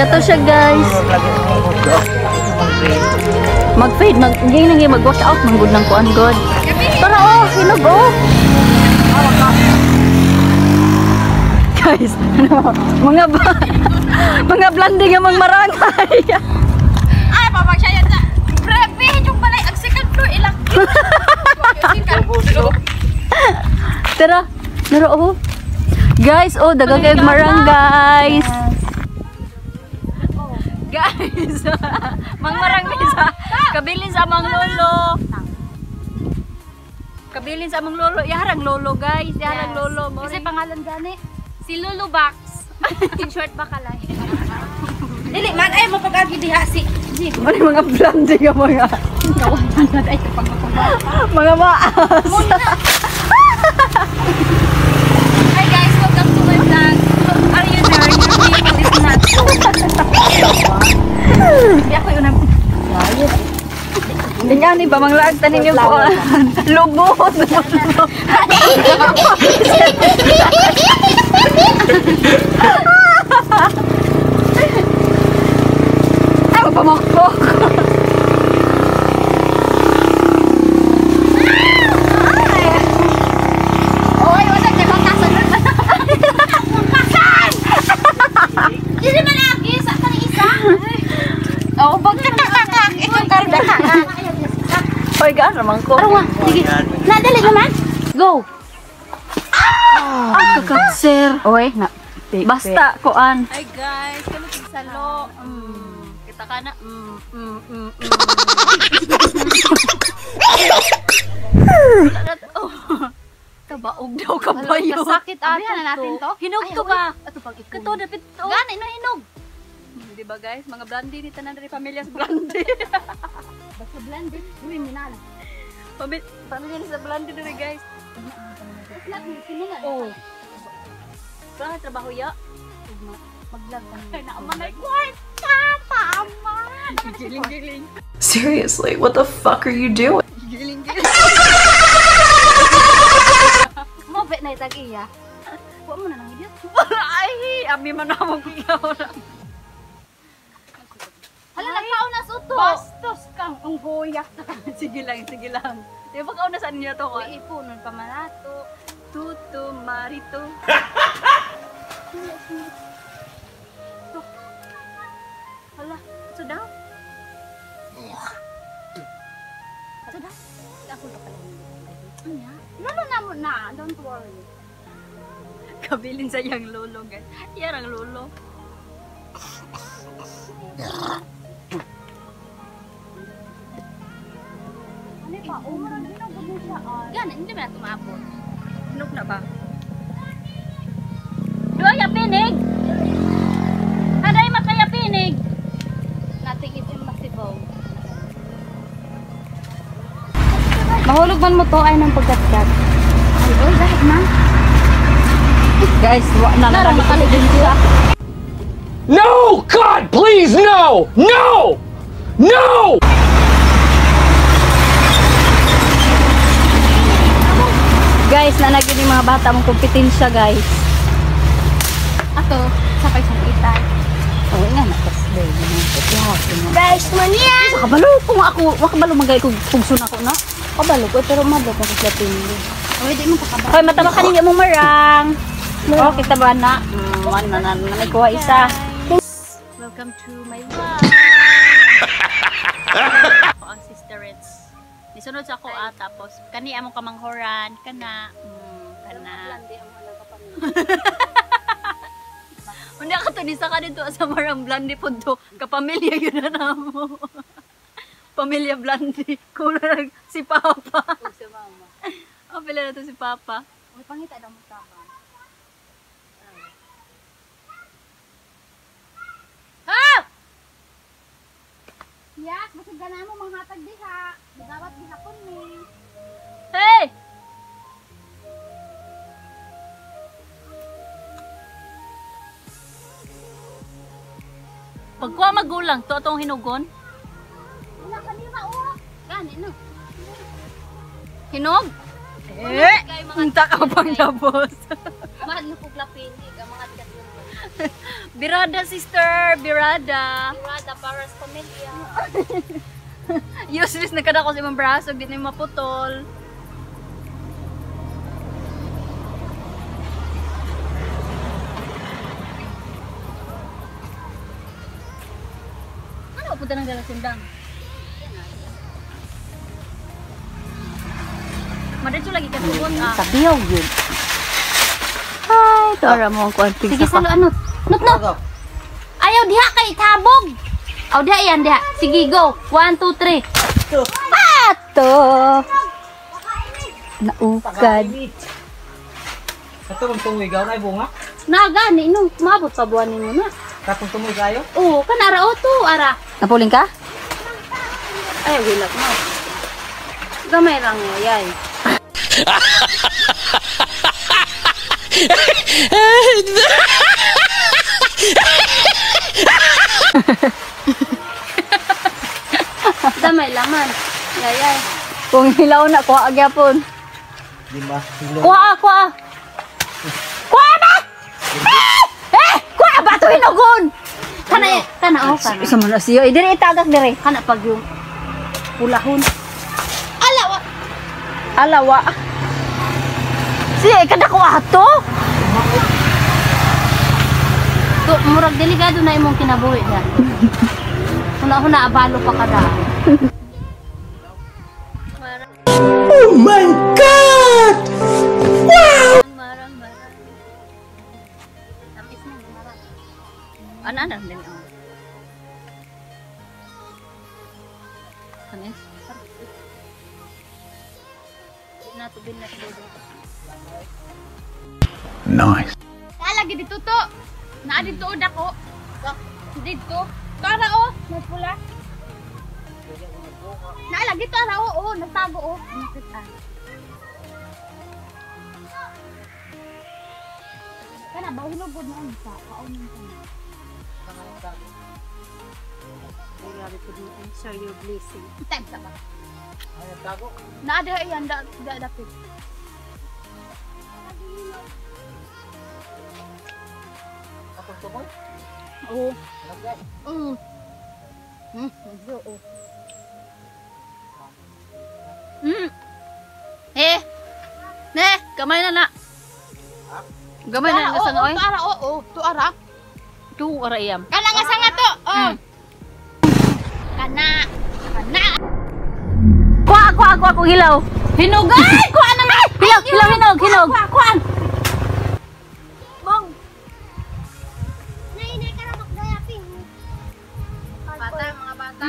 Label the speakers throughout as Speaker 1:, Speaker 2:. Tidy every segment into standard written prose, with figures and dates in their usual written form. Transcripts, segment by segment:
Speaker 1: Kato siya, guys. Mag-fade, mag-wash out, manggod ng kuan god. Tara oh, hinog oh. Guys, ano, mga blondie nga mang marangay.
Speaker 2: Ay, papagsaya na. Grabe, yung balay ang second floor ilak.
Speaker 1: Tara, naro oh. Guys, oh, daga kay marang, guys. Guys, mangmarang sa kabilin sa amang lolo. Kabilin sa amang lolo, yaharang lolo, guys, yaharang lolo.
Speaker 2: Kasi pangalan gani si Lolo Box. In short bakalay. Dili man ay mapag-agi diha si
Speaker 1: Ano mga blondie nga mga. Mga maas.
Speaker 2: Hi guys, welcome to my vlog. Are you there? Your people is not good.
Speaker 1: Hindi ako yun. Hindi nga ni ba manglaag tanin yung kuan. Lubot. Ay, magpamakpok.
Speaker 2: Oy, wala kay bakasan. Bakasan! Dili man agi sa kani isa.
Speaker 1: Oh,
Speaker 2: Pagkakakak, ikaw karon ka.
Speaker 1: Oy, gaan raman ko.
Speaker 2: Araw nga, sige. Nadali naman.
Speaker 1: Go. Ah, kakatser.
Speaker 2: Oy, na.
Speaker 1: Basta kuan.
Speaker 2: Hi guys, kami salo.
Speaker 1: Kita ka na. Oh. Tabaog daw ka pa yun.
Speaker 2: Masakit ata na natin to.
Speaker 1: Hinog to ba? Kato, dapit to.
Speaker 2: Gani na hinog.
Speaker 1: Di ba guys, mga blondie ni tanan diri pamilya sa blondie.
Speaker 2: Basta blended, criminal.
Speaker 1: Pamilya ni sa blondie diri guys.
Speaker 2: Oh.
Speaker 1: Wala ka trabaho ya.
Speaker 2: Maglag ka na manay kwarta. Tama.
Speaker 1: Giling-giling.
Speaker 3: Seriously, what the fuck are you doing?
Speaker 1: Giling-giling.
Speaker 2: Mo bet na itag iya. Wa mo na nang idiot.
Speaker 1: Ay, ami man ako ikaw na.
Speaker 2: Hala nagkaon na suto.
Speaker 1: Bastos kang unggoya. Sige lang, sige lang. Di ba kauna sa inyo to?
Speaker 2: Uy, ipunon pa man ato.
Speaker 1: Tutu marito. Hala, so daw?
Speaker 2: So daw? Ako pa pala. Anya? Lolo na mo na, don't worry.
Speaker 1: Kabilin sa iyang lolo, guys. Iyang lolo.
Speaker 2: Ano pa? Oh, murag hinog mo siya. Gani, hindi ba na tumabot?
Speaker 1: Hinog na ba? Duha ya pinig. Aday makaya pinig.
Speaker 2: Nothing is impossible. Mahulog man mo to ay ng pagkatkat. Ay, oy, dahit na.
Speaker 1: Guys, wa na
Speaker 2: Nara, makaligin siya.
Speaker 4: No! God, please, no! No! No!
Speaker 1: Guys, nanagin yung mga bata mong kompetensya, guys.
Speaker 2: Ato, sakay sa itay.
Speaker 1: Oo nga, nakas.
Speaker 2: Guys, mania!
Speaker 1: Sa kabalo kung ako, wakabalo magay kung pugso na ako na.
Speaker 2: Kabalo ko, pero madlo ko sa pindi. Oy, di mo pakabalo.
Speaker 1: Hoy, matama ka ninyo mong marang. Oh, kita ba na? Ano na, na, kuha isa. Welcome to my vlog. Ako ang sisterets. Nisunod sa ako tapos kani among kamanghoran kana kana. Unya ka to ni sa kadto sa marang blandi pud to kapamilya yun na namo. Pamilya blandi kulang si Papa.
Speaker 2: Ug si Mama.
Speaker 1: Oh, pila na to si Papa.
Speaker 2: Uy, pangita daw mo tama.
Speaker 1: Ha!
Speaker 2: Yes, basig ka na mo manghatag diha. Gawat gihapon ni.
Speaker 1: Hey! Pagkuha magulang, to atong hinugon.
Speaker 2: Wala kanina oh. Gani no.
Speaker 1: Hinog? Eh, unta ka pang tapos.
Speaker 2: Mahal na kog lapinig ang mga katulog.
Speaker 1: Birada, sister! Birada!
Speaker 2: Birada para sa pamilya.
Speaker 1: Useless na kada ko sa imong braso, di na yung maputol. Ano punta ng dalasindang? Madiretso lagi ka suot ah.
Speaker 2: Sabiyaw yun.
Speaker 1: Ay, tora mo ang kuanting.
Speaker 2: Sige, salo ano. Not, not. Ayaw diha kay tabog. Aw diha yan diha. Sige, go. 1, 2, 3.
Speaker 1: Pato! Naukad.
Speaker 5: Kato kung tungoy gaw na bunga.
Speaker 2: Naga ni no, maabot pa buwan nimo na.
Speaker 5: Katong tungoy kayo.
Speaker 2: Oo, kanara o to ara.
Speaker 1: Napuling ka?
Speaker 2: Ay, wilak mo. Gamay lang yay. Damay laman. Yayay.
Speaker 1: Kung hilaw na, kuha agyapon.
Speaker 5: Di ba?
Speaker 1: Kuha, kuha! Kuha ba? Eh! Eh! Kuha ba ito hinugon?
Speaker 2: Kana kana oh kana.
Speaker 1: Isa man na siya. Eh, dire itagak dire.
Speaker 2: Kana pag yung pulahon. Ala wa.
Speaker 1: Alawa. Siya, ikada ko ato.
Speaker 2: To, murag delikado na imong kinabuhi diha. Huna-huna abalo pa ka da.
Speaker 4: Oh my God!
Speaker 1: Marang, marang.
Speaker 2: Tamis na marang.
Speaker 1: Ano, ano, din ang. Tamis?
Speaker 2: Natubin na siguro.
Speaker 4: Nice.
Speaker 2: Lagi dito to. Naa dito o dako. Dito. Tara o, may pula. Naa lagi to ara o, oh, nagtago o. Nakita. Kana ba hinugod na ang sa kaon ka.
Speaker 1: Grabe po dito. Sir, your blessing.
Speaker 2: Time sa ba? Naa diha iyan da da dapit.
Speaker 5: Katong tungoy.
Speaker 2: Oo. Mm. Oo.
Speaker 1: Eh! Ne! Gamay na na! Gamay na na sa
Speaker 2: Oo,
Speaker 1: oy.
Speaker 2: to ara oo, to ara.
Speaker 1: Tu ara iyam.
Speaker 2: Kana nga sanga to. Oh. Kana. Kana.
Speaker 1: Kuha, kuha, kuha kung hilaw.
Speaker 2: Hinog ay, kuha na nga.
Speaker 1: Hilaw, hilaw, hinog, hinog.
Speaker 2: Kuha, kuha.
Speaker 1: Bong!
Speaker 2: Bata, mga bata.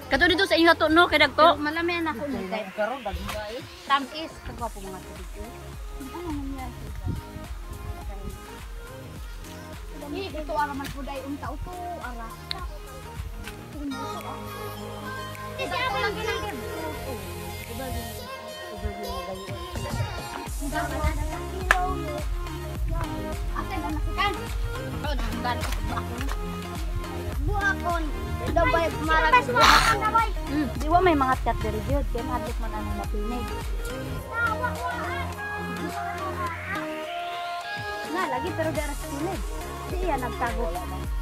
Speaker 1: Kato dito sa inyo to no kay dagko.
Speaker 2: Malami na ako ni kay. Tamis kagwapo mga tubig. Dami ito ara man pud ay unta uto ara. Di wa may mga kat diri gyud kay mahadlok man anang mapinig. Na lagi pero di ara sa pinig. Di iya nagtago.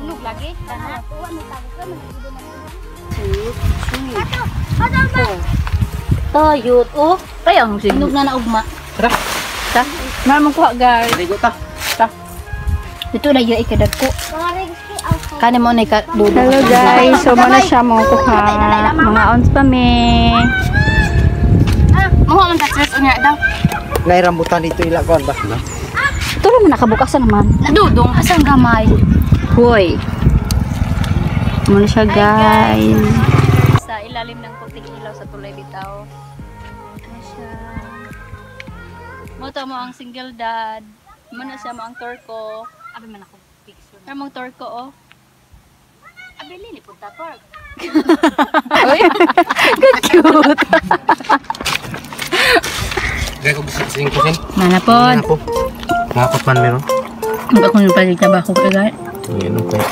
Speaker 2: Hinog lagi. Kana tuwa nagtago ka man dito man. Tayot oh.
Speaker 1: Ay ang sige.
Speaker 2: Hinog na naugma.
Speaker 5: Tara.
Speaker 1: Ta. Meron mong kuha guys.
Speaker 5: Ligo ta.
Speaker 1: Ta. Dito na yung ikadagko.
Speaker 2: Kani mo na ka dulo.
Speaker 1: Hello guys, so mana siya mo kuha. Mga ons pa me.
Speaker 2: Muha man ta stress unya daw.
Speaker 5: Nay rambutan dito ila kon ba?
Speaker 1: Ito naman nakabukasan naman.
Speaker 2: Dudong asang gamay.
Speaker 1: Hoy. Muna siya guys. Sa ilalim ng puting ilaw sa tulay bitaw. Ano siya? Mo to mo ang single dad. Muna siya mo ang torko.
Speaker 2: Abi man ako picture.
Speaker 1: Ano mong torko oh?
Speaker 2: Abi lili punta park.
Speaker 1: Cute.
Speaker 6: Gaya ko sing kusin.
Speaker 1: Manapod.
Speaker 6: Ako. Ngakot man meron.
Speaker 1: Ang ako nung palit na ba ako kagay.
Speaker 6: Yan okay.